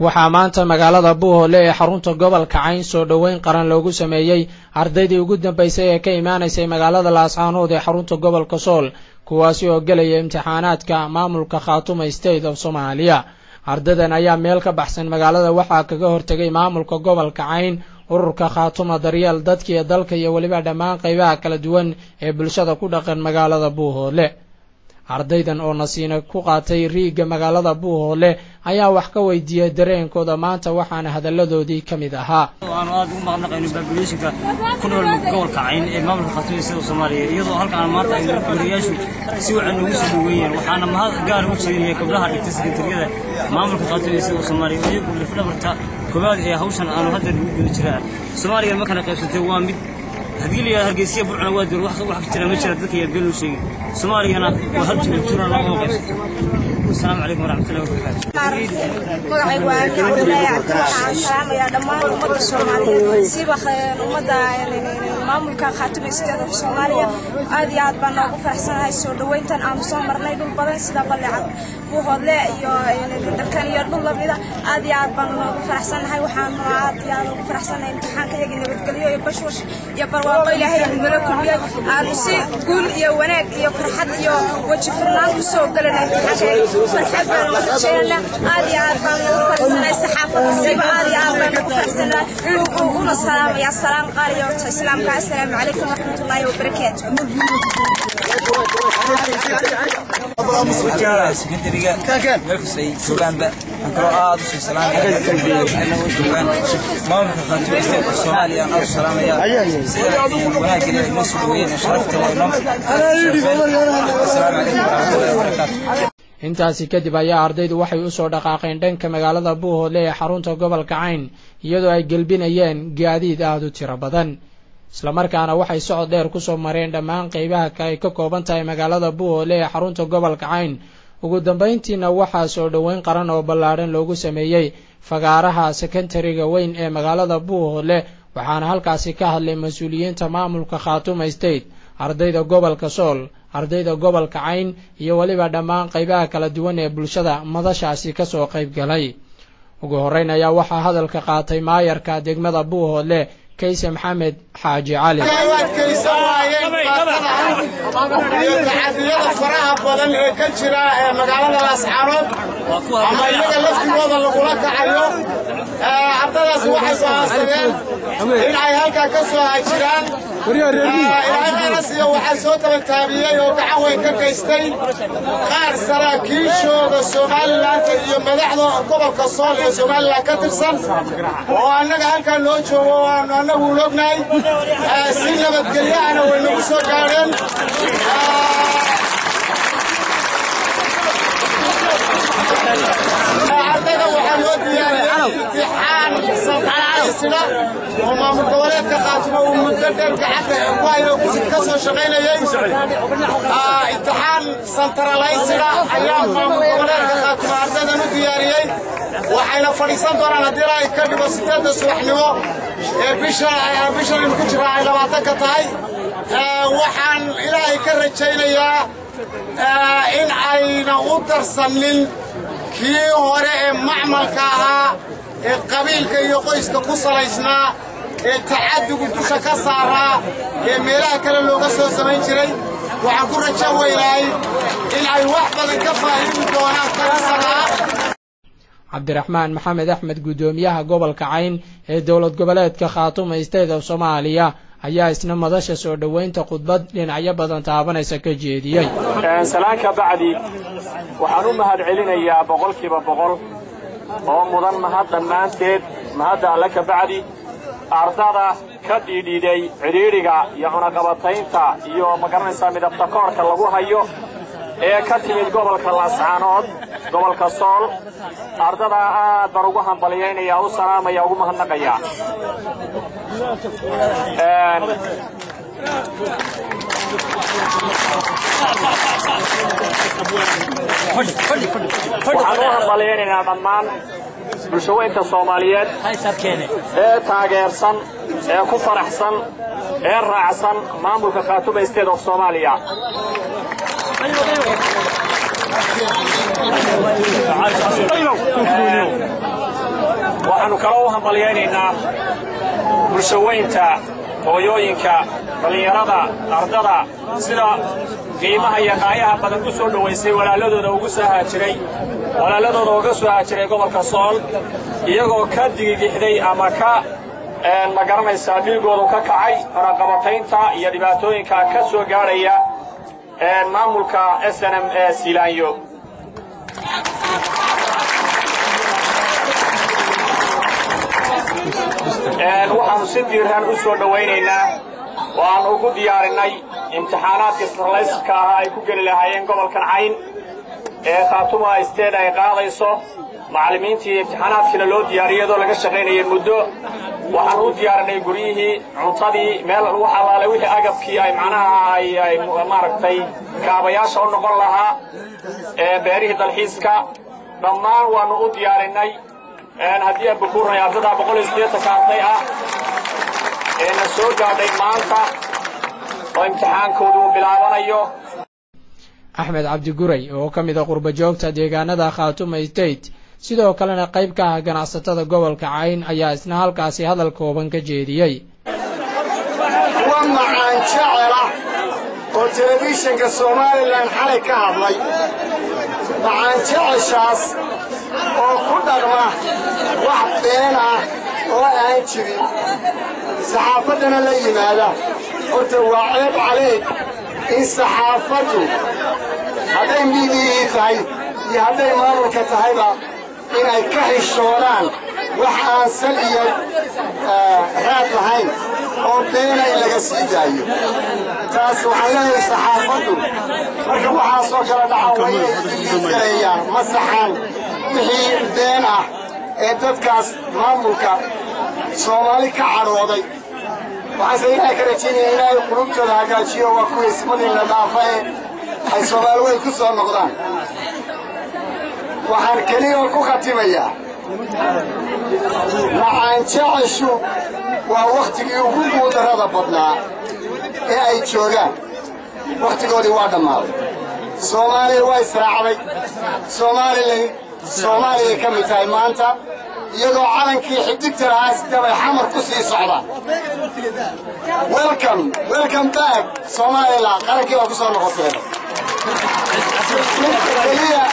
Waxaa maanta magaalada Buuhoodle ee xarunta gobolka Cayn soo dhoweyn qaran loogu sameeyey ardaydii ugu dambaysay ee ka imaanaysay magaalada Laascaanood ee xarunta gobolka Sool, kuwaasi oo gelaya imtixaanaadka maamulka Khaatuma State of Soomaaliya. Ardaydan ayaa meel ka baxsan magaalada waxaa kaga hortegay maamulka gobolka Cayn, ururka Khaatuma Daryeel dadkiiyo dalka iyo weliba dhammaan qaybaha kala duwan ee bulshada ku dhaqan magaalada Buuhoodle. Ardaydan oo nasiina ku qaatay riigga magaalada Buuhoodle ayaa wax ka weydiiyey dareenkooda maanta, waxaana hadalladoodii ka mid ahaa: Waanu aad ugu mahadnaqayno population-ka ku nool gobolka Cayn ee maamulka Khaatuma sida Soomaaliya, iyadoo halkaan maanta ay wariyaashu si wacan noogu soo dhaweeyeen. Waxaana mahad gaar u jeedinaya gabdhaha dhigtay sekandariyada maamulka Khaatuma sida Soomaaliya, iyagu lafdhabarta koowaad ee hawshan aanu hadda lagu guda jiraa. Soomaaliya ma kala qaybsatay, waa mid. Haddii la yidhahdo Hargeysiya Burcna waa door, wax ka jira ma jira, dadka yaa been loo sheegay. Soomaaliyana waa hal jiro jiro looma qaybsato. Asalaamu calaykum waraxmatullahi wabarakaatu. Magacaygu waa Aamin Cabdulaahi Cabdi. Waxaan salaamayaa dhammaan ummadda Soomaaliyeed, siba ummadda maamulka Khaatuma State of Soomaaliya. Aad iyo aad baan noogu faraxsanahay soo dhoweyntan aanu soo marnay dhul badan sida Ballecad, Buuhoodle iyo Dharkan iyo dhul lamida. Aad iyo aad baanu noogu faraxsanahay. Waxaanu aad iyo aad ugu faraxsanahay imtixaanka iyaga nabadgelyo iyo bashwash iyo barwaaqo Ilaahay nagala kulmiyey, aanu si guul iyo wanaag iyo farxad iyo weji furnaan ku soo galanay imtixaanka. Farxad baanu rajeynaa. Aad iyo aad baan ugu faraxsanahay saxaafadda, siba aad iyo aad baan ugu faraxsanahay, uguna salaamaya salaam qaaliya horta islaamka. Assalaamu calaykum waraxmatullaahi wabarakaatu. Sekondariga meel kasta ay joogaanba, waxaan kaloo aad usii salaamaya joogaan maamulka Khaatuma State of Soomaaliya. Aan aad u salaamaya sida wanaagga leh noo soo dhaweeyeen, sharafta leh noo. Asalaamu calaykum waraxmatullahi wabarakaatu. Intaasi kadib ayaa ardaydu waxay usoo dhaqaaqeen dhanka magaalada Buuhoodle ee xarunta gobolka Cayn, iyadoo ay gelbinayeen gaadiid aada u tiro badan, islamarkaana waxay socod dheer kusoo mareen dhammaan qeybaha ay ka kooban tahay magaalada Buuhoodle ee xarunta gobolka Cayn. Ugu dambayntiina waxaa soo dhoweyn qaran oo ballaadhan loogu sameeyey fagaaraha sekondariga weyn ee magaalada Buuhoodle, waxaana halkaasi ka hadlay mas-uuliyiinta maamulka Khaatuma State, ardayda gobolka Sool, ardayda gobolka Cayn iyo weliba dhammaan qaybaha kala duwan ee bulshada madashaasi kasoo qayb galay. Ugu horreyn ayaa waxaa hadalka qaatay maayarka degmada Buuhoodle, Kayse Maxamed Xaaji Cali. U adkaysan waayeen dhibaatada iyo tacadiyada faraha badan ee ka jira ee magaalada Laascaanood ama iyaga laftigooda lagula kacayo. Ardadaasi waxay go'aansadeen in ay halkaa ka soo hajiraan. Ilaahay khayra siiyo, waxaa soo tabantaabiyey oo gacan weyn ka geystay qaar saraakiishooda Somaliland-ta iyo madaxda gobolka Sool ee Somaliland ka tirsan oo annaga halkaa noo joogo oo aanu annagu ognahay. Si nabadgelyo ahna way nagu soo gaadheen. Ardayda waxaa loo diyaariyey imtixaan sida oo maamul goboleedka Khaatimo uu muddo dheer gacanta ku hayo, ka soo shaqaynayey. Imtixaan centralized ayaa maamul goboleedka Khaatimo ardaydan u diyaariyey, waxayna fadhiisan doonaan haddii Ilaahay ka dhigo 8-da subaxnimo ee bisha bishan aynu ku jiraa ay 20-ka tahay. Waxaan Ilaahay ka rajaynayaa in ayna u darsanin kii hore ee macmalka ahaa ee qabiilka iyo qoyska ku salaysnaa ee tacaddigu dusha ka saaraa ee meelaha kale looga soo samayn jiray. Waxaan ku rajo weynahay in ay wax badan ka faa'iidi doonaan kalisagaa. Cabdiraxmaan Maxamed Axmed, guddoomiyaha gobolka Cayn ee dowlad goboleedka Khaatuma State of Soomaaliya, ayaa isna madasha soo dhoweynta khudbad dhinacyo badan taabanaysa ka jeediyey. Salaan ka bacdi, waxaan u mahad celinayaa 100% oo mudan mahad dhammaanteed, mahadda Alle ka bacdi, ardada ka dhiidhiiday cidhiidhiga iyo cunaqabataynta iyo magaranaysaa midabta koorka lagu hayo ee ka timid gobolka Laascaanood, gobolka Sool. Ardadaa aad baan ugu hambalyaynaya, u salaamaya, ugu mahadnaqaya. Waxaan u hambalyaynaynaa dhammaan bulshaweynta Soomaaliyeed ee taageersan ee ku faraxsan ee raacsan maamulka Khaatuma State of Soomaaliya. Waxaannu kaloo u hambalyaynaynaa bulshaweynta, hooyooyinka, dhallinyarada, ardada sida qiimaha iyo qaayaha badan ku soo dhowaysay walaaladooda ugu soo haajiray, walaaladooda uga soo haajiray gobolka Sool, iyagoo ka digigixday ama ka ma garanaysaa dhiigoodu ka kacay cunaqabataynta iyo dhibaatooyinka ka soo gaadhaya maamulka SNM ee Siilaanyo. Waxaannu si diiran u soo dhowaynaynaa oo aan ugu diyaarinnay imtixaanaadkii sarlayska ahaa ay ku geli lahaayeen gobolkan Cayn ee Khaatuma State ay qaadayso, macallimiintii imtixaanaadkiina loo diyaariyay iyadoo laga shaqaynayay muddo. Waxaan u diyaarinay guryihii, cuntadii, meel wax allaale wixii agabkii ay macnaha ay maaragtay kaabayaasha u noqon lahaa, beerihii dalxiiska, dhammaan waannu u diyaarinnay. Haddii aan bukuurnay ardada 180-ka arday ah ee na soo gaadhay maanta oo imtixaankoodu uu bilaabanayo. Axmed Cabdi Guray oo ka mid a qurba joogta deegaanada Khaatuma State, sidoo kalena qayb ka ah ganacsatada gobolka Cayn, ayaa isna halkaasi hadal kooban ka jeediyey. Kuwa macaan jecela oo telefishinka Somalilan xalay ka hadlay, macaan jeceshaas oo ku dhaqma wax been ah oo aan jirin, saxaafaddana la yimaada, horta waa ceeb caleeg in saxaafaddu hadday miidiyihii tahay iyo hadday maamulka tahayba inay ka xishoodaan wax aan sal iyo raad lahayn oo beena in laga sii daayo. Taas waxaan leeyahay, saxaafaddu marka waxaasoo kala dhaca waa inay diigareeyaan, masaxaan wixii been ah ee dadkaas maamulka Soomaali ka cadhooday. Waxaanse Ilaahay ka rajaynaya Ilaahay qulubtooda hagaajiyo, waa kuwa ismadiina dhaafa ee ay Soomaali weyn ku soo noqdaan. Waxaan keliya ku khatimayaa, macaan jeceshu waa wakhtigii ugu guuldarrada badnaa ee ay joogaan, wakhtigoodii waa dhammaaday. Soomaaliya waa israacday, Somalilan Soomaaliyay ka mid tahay maanta, iyagoo calankii xidigta lahaa sidabay Xamar ku sii socdaan. Welcome, welcome back Somaliland, qarankii baa ku soo noqoteen keliya.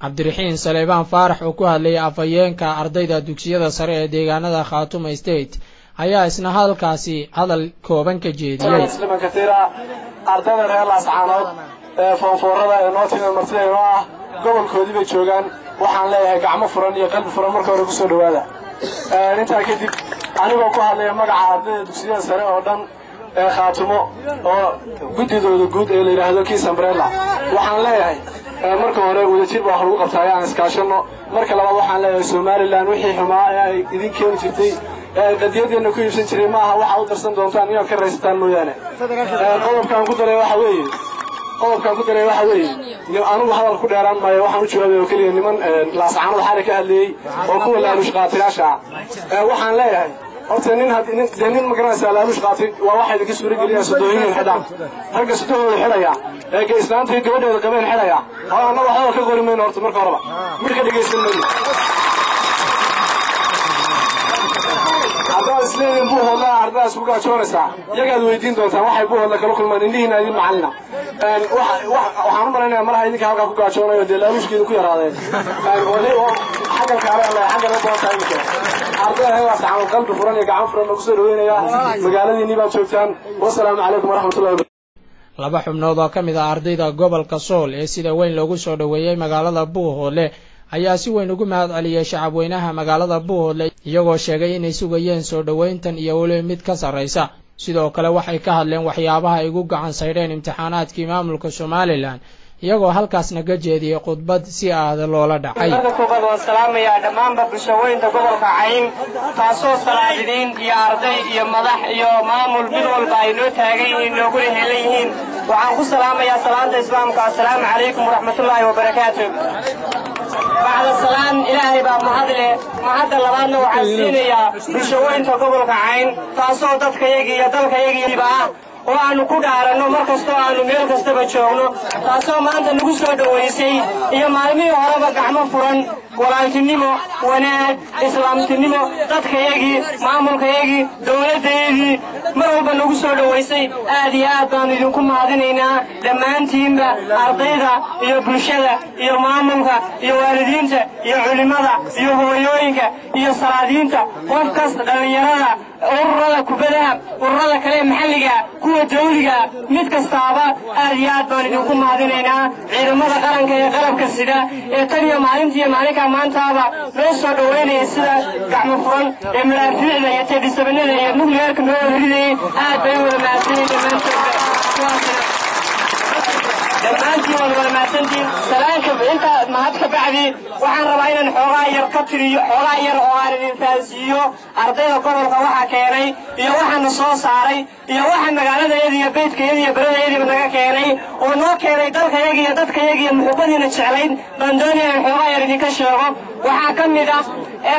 Cabdiraxiin Saleebaan Faarax oo ku hadlayay afhayeenka ardayda dugsiyada sare ee deegaanada Khaatuma State ayaa isna hadalkaasi hadal kooban ka jeediyey. Musliman katiira, ardayda reer Laascaanood ee foonfoorada ee noo timi martida inoo ah, gobolkoodii bay joogaan. Waxaan leeyahay gacmo furan iyo qalbi furan marka hore kusoo dhowaada. Intaa kadib, anigoo ku hadlaya magaca ardayda dugsiyada sare oo dhan ee Khaatumo oo guddidooda guud ee la yidhaahdo Kiis Umbrella, waxaan leeyahay marka hore wadajir baa wax lagu qabtaa aan iskaashanno. Marka labaad waxaan leeyahay, Somalilan wixii xumaa ee ay idin keeni jirtay ee ay qadiyadeenna ku iibsan jiray maaha waxa u darsan doontaan inaad ka raysataan mooyaane. Qodobkaan ku daray waxa weeye, qodobkaan ku daray waxa weeye, anigu hadal ku dheeraan maayo. Waxaan u jawaabay oo keliya niman Laascaanood xalay ka hadlayey oo kuwa laaluush qaatayaasha ah. Waxaan leeyahay horta nin dee nin magaranaysaa laaluush qaatay waa waxa idinka suura geliyaan soddooyin xidhaan, ragga soddoohooda xidhaya ee islaantii gabadheeda qabeen xidhaya. Hore annaga waxba ka qori mayno, horta marka horeba midh ka dhegaysan mayno. Haddaad isleediin Buuhoodla ardadaas ku gaajoonaysaa, iyagaad weydiin doontaan waxay Buuhoodla kala kulmaan, indhihiina idin macallina. Waxaan u malaynayaa malaha idinka halkaa ku gaajoonayo dee laaluushka idinku yaraadeen xaggan kaale alle xaggan u badan tahay iminka. Ardayda heegaas qalbi furan iyo gacan furan oo kusoo dhaweynaya, magaaladiinii baad joogtaan. Wasalaamu calaykum waraxmatullahi. Laba xubnood oo ka mid ah ardayda gobolka Sool ee sida weyn loogu soo dhoweeyey magaalada Buuhoodle ayaa si weyn ugu mahad celiyey shacabweynaha magaalada Buuhoodle, iyagoo sheegay inay sugayeen soo dhoweyntan iyo weliba mid ka sarraysa. Sidoo kale waxay ka hadleen waxyaabaha ay ugu gacan saydheen imtixaanaadkii maamulka Somalilan, iyagoo halkaasna ka jeediyey khudbad si aada loola dhacay. Marka koowaad waan salaamayaa dhammaanba bulshaweynta gobolka Cayn, taasoo salaadidiin iyo arday iyo madax iyo maamul mid walba ay noo taagan yihiin, nooguna helan yihiin. Waxaan ku salaamayaa salaanta islaamka, assalaamu calaykum waraxmatullaahi wabarakaatu. Bacda salaan, Ilaahay baa mahad leh. Mahadda labaadna waxaan siinayaa bulshaweynta gobolka Cayn, taasoo dadkayaga iyo dalkayagiiba ah oo aanu ku dhaaranno mar kastoo aanu meel kastaba joogno, taasoo maanta nagu soo dhowaysay iyo maalmihii horeba gacmo furan. Walaaltinimo, wanaag, islaamtinimo, dadkayagii, maamulkayagii, dowladdayadii mar walba nagu soo dhowaysay. Aad iyo aad baanu idinku mahadinaynaa dhammaantiinba, ardayda iyo bulshada iyo maamulka iyo waalidiinta iyo culimmada iyo hooyooyinka iyo salaadiinta, qof kasta, dhallinyarada, ururada kubadaha, ururada kale ee maxalliga, kuwa dawliga, mid kastaaba aad iyo aad baan idinku mahadinaynaa. Ciidamada qaranka ee qalabka sida ee tan iyo maalintii iyo maalinkaa maantaaba loo soo dhowaynaya sida gacmo furan ee madaafiicda iyo teedhisabanada iyo nukliyeerka noo ridayay, aad bay u wada mahadsanyiin dhammaantoodba. Dhammaantiin waad wada mahadsantiin. Salaanka intaa mahad ka bacdi, waxaan rabaa inaan xoogaa yar ka tiriyo, xoogaa yar oo aan idin fahansiiyo ardayda gobolka waxa keenay iyo waxaana soo saaray iyo waxa magaaladayada iyo beydkayada iyo beradayadiiba naga keenay oo noo keenay dalkayaga iyo dadkayaga iyo muxubbadiina jeclayd baan doonaya in xoogaa yar idinka sheego. Waxaa ka mid ah,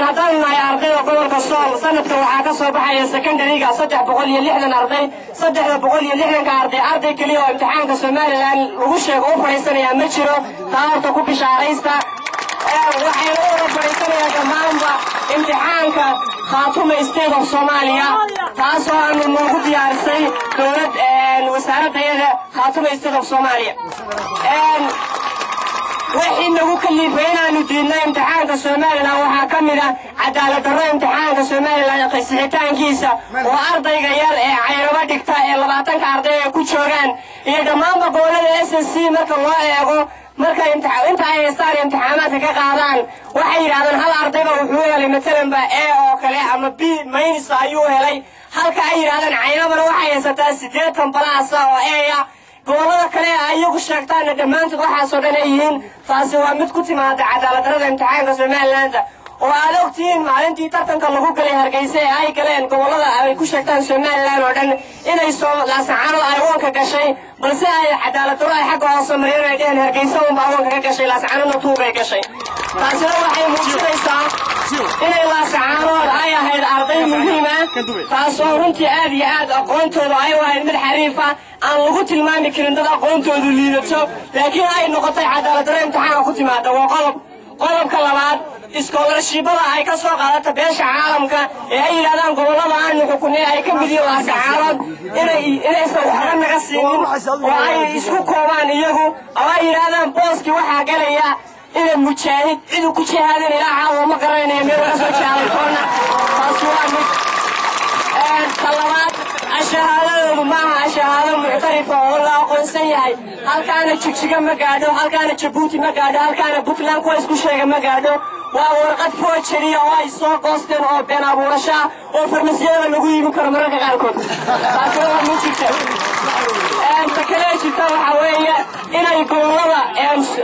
haddaan nahay ardayda gobolka Sool, sanadka waxaa ka soo baxaya secondary-ga 360 arday. 360-ka arday, arday keliya oo imtixaanka Somaliland lagu sheego u fadhiisanayaa ma jiro. Taa horta ku bishaaraysta. Waxayna u wada fadhiisanayaan dhammaanba imtixaanka Khaatuma State of Soomaaliya, taasoo aanu noogu diyaarisay dowlad wasaaradayada Khaatuma State of Soomaaliya. Wixii nagu kalifay inaanu diidno imtixaanka Somaliland waxaa ka mid ah cadaalad darro imtixaanka Somaliland qisixitaankiisa, oo ardayga yar ee Cayrabo dhigta ee 20-ka arday ay ku joogaan iyo dhammaanba gobollada SSC marka loo eego, marka inta ay haystaan imtixaamaadka ka qaadaan, waxay yidhahdaan hal ardayba wuxuu helay matalanba A oo kale ama B minus ayuu helay, halka ay yidhahdaan Caynabana waxay haysataa 80 plus oo A ah, gobollada kale ay iyagu sheegtaanna dhammaantood waxaasoo dhan ay yihiin. Taasi waa mid ku timaada cadaalad darrada imtixaanka Somaliland, oo aad ogtihiin maalintii tartanka lagu galay Hargeysa ee ay galeen gobollada ay ku sheegtaan Somaliland oo dhan inay soo Laasacaanood ay wanka gashay, balse ay cadaalad darro ay xagga hoose mariyeen, ay dheheen Hargeysa unbaa wanka ka gashay, Laasacaanoodna tuubay gashay. Taasina waxay muujinaysaa inay Laasacaanood ay ahayd arday muhiim ah, taasoo runtii aad iyo aad aqoontooda ay u ahayd mid xariif ah, aan lagu tilmaami karin dad aqoontoodu liidato, laakiin ay noqotay cadaalad darro imtixaanka ku timaada. Waa qodob. Qodobka labaad, scholarship-ada ay ka soo qaadata beesha caalamka ee ay yidhahdaan gobollada aanu xukunay ay ka mid yihiin Laasacaanood, inaysan waxba naga siinin oo ay isku koobaan iyagu, ama ay yidhahdaan booskii waxaa galaya ina mujaahid ciduu ku jihaadin ilaa caawa ma garanayo meel laga soo jihaaday toona. Taasi waa mid. Ta labaad, ashahaadadoodu maaha ashahaado muctarifa oo la aqoonsan yahay. Halkaana Jigjiga ma gaadho, halkaana Jabuuti ma gaadho, halkaana Puntland kuwa isku sheega ma gaadho. Waa warqad forgery oo ay soo goosteen oo been abuurasha oo farmasiyada lagu iibin karo mararka qaarkood. Taasina waa mid jirta. Ta kale jirta waxaa weeye inay gobollada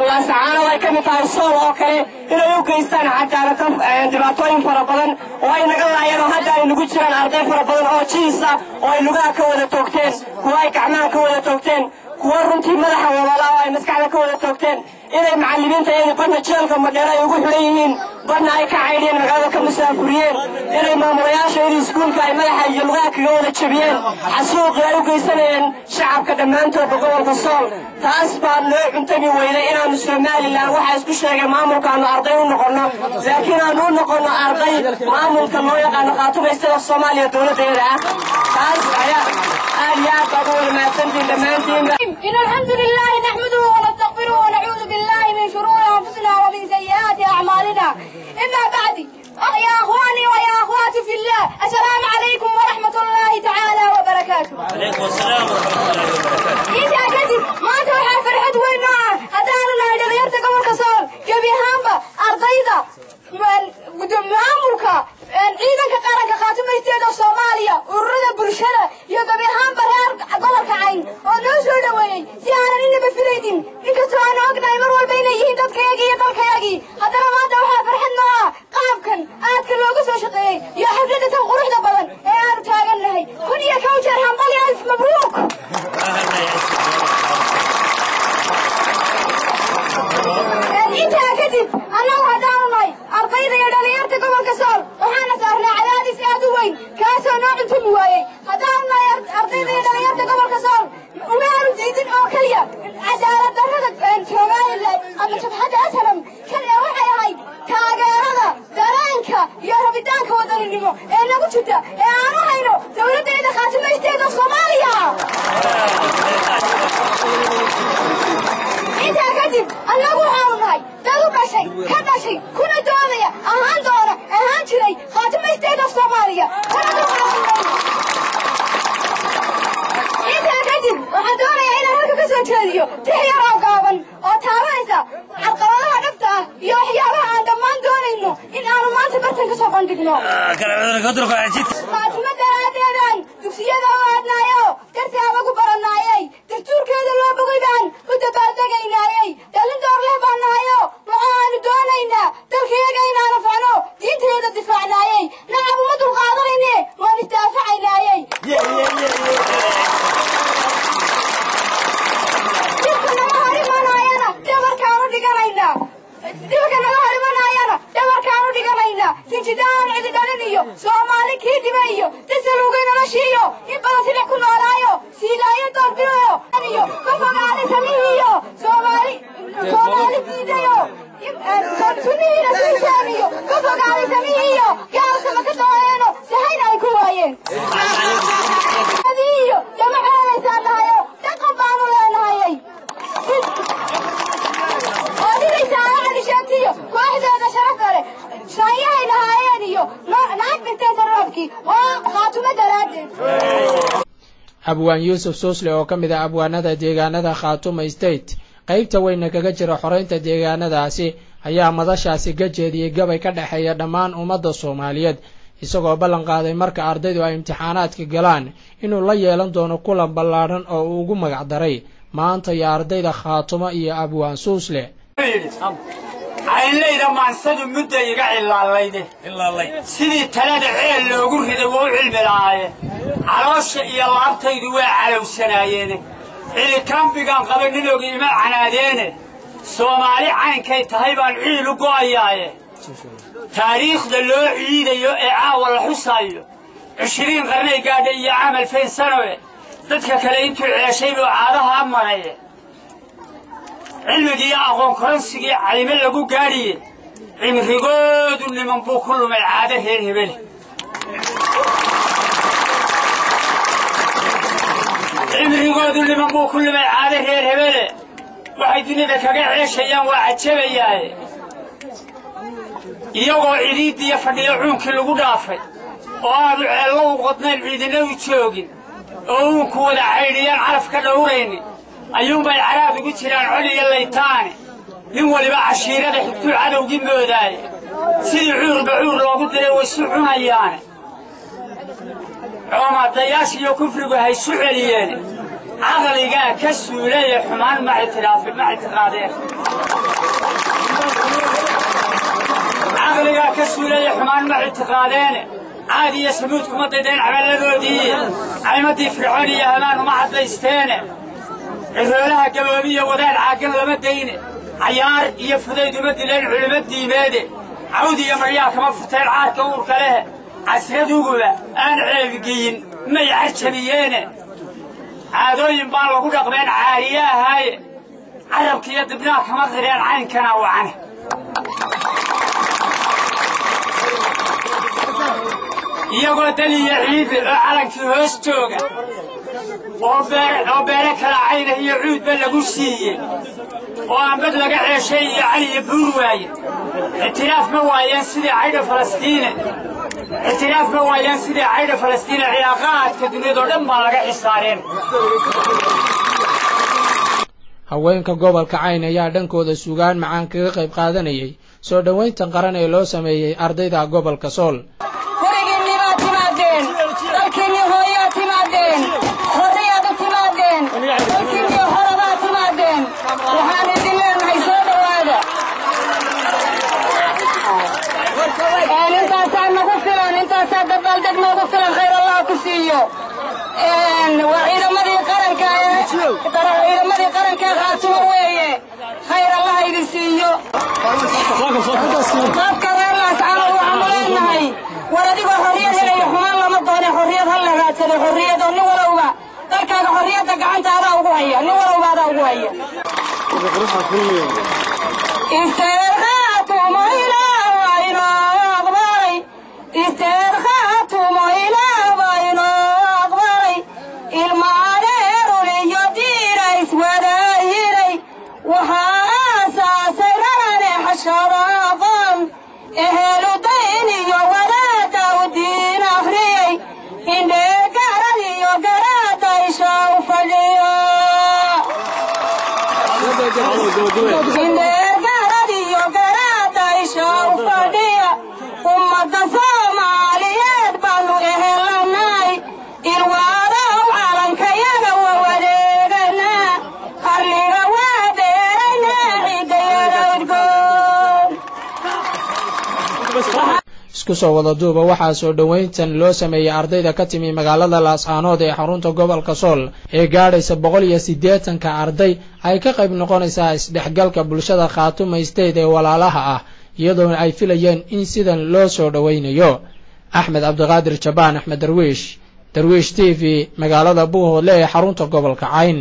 Laasacaanood ay ka mid tahay, Sool oo kale, inay u geystaan cadaalad dhibaatooyin fara badan oo ay naga laayeen, oo hadda ay nagu jiraan arday fara badan oo jiisa oo ay lugaha ka wada toogteen, kuwa ay gacmaha ka wada toogteen, kuwa runtii madaxa wadala oo ay maskaxda ka wada toogteen, inay macallimiinta iyada badna jeelka Madheero ay ugu xidhan yihiin, badna ay ka caydhiyeen, magaalada ka musaafuriyeen, inay maamulayaasha in iskuulka ay madaxa iyo lugaha kaga wada jabiyeen, xasuuqii ay u geysanayeen shacabka dhammaantoodba gobolka Sool. Taas baa noo cuntami weyday inaanu Somaliland waxaa isku sheegay maamulkaanu arday u noqonno, laakiin aanu u noqonno arday maamulka loo yaqaano Khaatuma State of Soomaaliya dowladdeeda ah. Taas ayaa aad iyo aad baad u wada mahadsantihiin dhammaantiinba. إن الحمد لله نحمده ونستغفره ونعوذ بالله من شرور أنفسنا ومن سيئات أعمالنا. إما بعد، يا أخواني ويا أخواتي في الله، السلام عليكم ورحمة الله تعالى وبركاته. عليكم السلام ورحمة الله وبركاته. Intaa kadib, maanta waxaa farxad weyn noo ah haddaanu nahay dhalinyarta gobolka Sool, gebi ahaanba ardayda, maamulka, ciidanka qaranka Khaatuma State of Soomaaliya, ururada bulshada iyo gebi ahaanba reer gobolka Cayn oo noo soo dhoweeyey si aanan inaba filaynin. Inkastoo aanu ognahay mar walba inay yihiin dadkayagii iyo dalkayagii, haddana maanta waxaa farxad noo ah qaabkan aadka looga soo shaqeeyey iyo xafladda tan quruxda badan ee aanu taagannahay. Kun iyo kow jeer hambali, alf mabruuk. Intaa kadib, annagu haddaanu nahay ardayda iyo dhalinyarta gobolka Sool, waxaana saarnaa cadaadis aad u weyn kaasoo noo cuntumi waayey. Haddaanu nahay ardayda iyo dhalinyarta gobolka Sool, uma aanu diidin oo keliya cadaalad darrada Somaliland ama jabhadda SNM kaliya, waxay ahayd. dhowaynta ee aanu hayno dowladdeeda Khaatumo State of Soomaaliya. Intaa kadib annagu waxaanu nahay dad u dhashay, ka dhashay, kuna doodaya, ahaan doona, ahaan jiray Khaatumo State of Soomaaliya, kana dulqaadan. Intaa kadib waxaan doonayaa inaan halka ka soo jeediyo tix yar oo gaaban oo taabanaysa carqaladaha dhabta ah iyo waxyaabaha aan dhammaan doonayno in aanu maanta bartan ka soo bandhigno. Khaatumo daraaddeedaan dugsiyada u aadnaayo, darsi abagu baranaayay, dastuurkeeda loo bogay baan u dabaaldegaynayay. Dhalin door leh baan nahayo, waxaanu doonaynaa dalkayaga inaanu facno, diinteeda difaacnaayay. Nacab uma dulqaadanayne, waan isdaafacaynayay. Dhibka naga hor imanayana dhabarkaanu dhiganaynaa, dhibka naga hor imanayana dhabarkaanu dhiganaynaa. Sinjidaan cidi dhalin iyo Soomaali kii dhibay iyo dasalugay noloshiiyo in badan silic ku noolaayo, siilaayo doorbidayo iyo ka fogaaday samihiiyo Soomaali Soomaali diidayo, sunnihii rasuulkeen iyo ka fogaaday samihiiyo gaalkama ka dooyeeno, sahayna ay ku waayeen iyo dama ceelaysaa nahayo, dhaqan baanu leenahayay. Oodinaysa Cali Sheegtiyo kooxdooda sharafta leh shaanyahay lahaayeen iyo lacag dhigtay sarroofkii waa Khaatumo daraaddeed. Abwaan Yuusuf Suusle oo ka mid ah abwaanada deegaanada Khaatuma State, qaybta weyna kaga jira xoreynta deegaanadaasi, ayaa madashaasi ka jeediyey gabay ka dhexeeya dhammaan ummadda Soomaaliyeed, isagoo ballan qaaday marka ardaydu ay imtixaanaadka galaan inuu la yeelan doono kulan ballaadhan oo uu ugu magac daray maanta iyo ardayda Khaatumo iyo Abwaan Suusle. Caynlayda maansadu mudda iga cilaalayde, sidii talada ceel loogu riday waa u cilmi la'aaye. Caloosha iyo laabtaydu waa calowsanaayeene, cilikaambigaan qaba ninoogi ima canaadeene. Soomaali caynkay tahay baan ciil u go'ayaaye. Taariikhda loo ciidayo ee caawa la xusaayo 20 qarnay gaadha iyo caam 2000 sanoe, dadka kale intuu ceeshay buu caadahaa maraye. Cilmigii iyo aqoon koransigii cayme lagu gaadhiye, cimrigoodu niman buu ku lumay caado reer hebele. Cimrigoodu niman buu ku lumay caado reer hebele. Waxay dunida kaga ceeshayaan waa cajabayaaye, iyagoo cidiiddiyo fadhiyo cuunkii lagu dhaafay oo aanu ceello u qodnayn, ciidina u joogin, oo uunku wada caydhiyaan calaf ka dhowraynin, ayuunbay caraad ugu jiraan col iyo laytaane. Nin waliba cashiirada xigtuu cadowgii moodaaye, sidii cuurba cuur loogu diray way isu cunayaane. Coomaadayaasha iyo kufrigu haysu celiyeene, caqligaa ka suulaye xumaan ma ictiraafin ma ictiqaadeen. Caqligaa ka suulaye xumaan ma ictiqaadeene. Caad iyo Samuud kuma daydeen camalladoodii, caymadii Fircoon iyo Hamaan uma caddaysteene. Ciroolaha gaboobiya wadaad caaggan lama dayne, cayaar iyo fudayd uma dileen culimo diimeede. Cawd iyo maryaa kama furteen caarka uurka lehe, casraduguba aan ceebgeyin may carjabiyeene. Caadooyin baan lagu dhaqmeen caariye ahaaye, carabka iyo dibnaha kama qireen caynkana wacane. Iyagoo dal iyo ciidle oo calankii hoos jooga oo beere kala cayna iyo cuudba lagu siiyey oo aanbad laga ceeshay iyo cali iyo buur waaye, ictiraaf ma waayeen sidii caydha Falastiine. Ictiraaf ma waayeen sidii caydha Falastiine, cilaaqaadka duniyadoo dhan baa laga xisaareen. Haweenka gobolka Cayn ayaa dhankooda sugaan macaan kaga qayb qaadanayay soo dhoweyntan qaran ee loo sameeyey ardayda gobolka Sool. Gurigiinnii baad timaadeen, dalkiinnii hooyaad timaadeen, xorriyaad u timaadeen, dalkiinnii horabaad timaadeen. Waxaan idin leenahay soo dhowaada. Intaasaa nagu filan, intaasaa dabaaldeg noogu filan. Khayr Allah ku siiyo. Waa ciidamadii qaranka ee ciidamadii qaranka ee Khaatumo weeye. Khayr Allah idin siiyo. Dadka reer Laascaanood waxaanu leenahay, war adigoo xorriyad helaya xumaan lama doone, xorriyad ha la raadsado, xorriyad oo nin walowba dalkaaga xorriyadda gacanta adaa ugu haya, nin walowba adaa ugu haya. Isteer Khaatumo ilaa waa inoo aqbalay, isteer Khaatumo. Indheergarad iyo garaada isha u fadhiya, ummadda Soomaaliyeed baanu ehelanay. Ilwaadow calankayaga waa wadeeganaa, qarniga waa dheeraynaa ciidayada udgoon. Isku soo wada duuba, waxaa soo dhoweyntan loo sameeyey ardayda ka timi magaalada Laascaanood ee xarunta gobolka Sool ee gaadhaysa 180-ka arday ay ka qayb noqonaysaa isdhexgalka bulshada Khaatuma State ee walaalaha ah, iyadoona ay filayeen in sidan loo soo dhoweynayo. Axmed Cabdiqaadir Jabaan, Axmed Darwiish, Darwiish TV, magaalada Buuhoodle ee xarunta gobolka Cayn.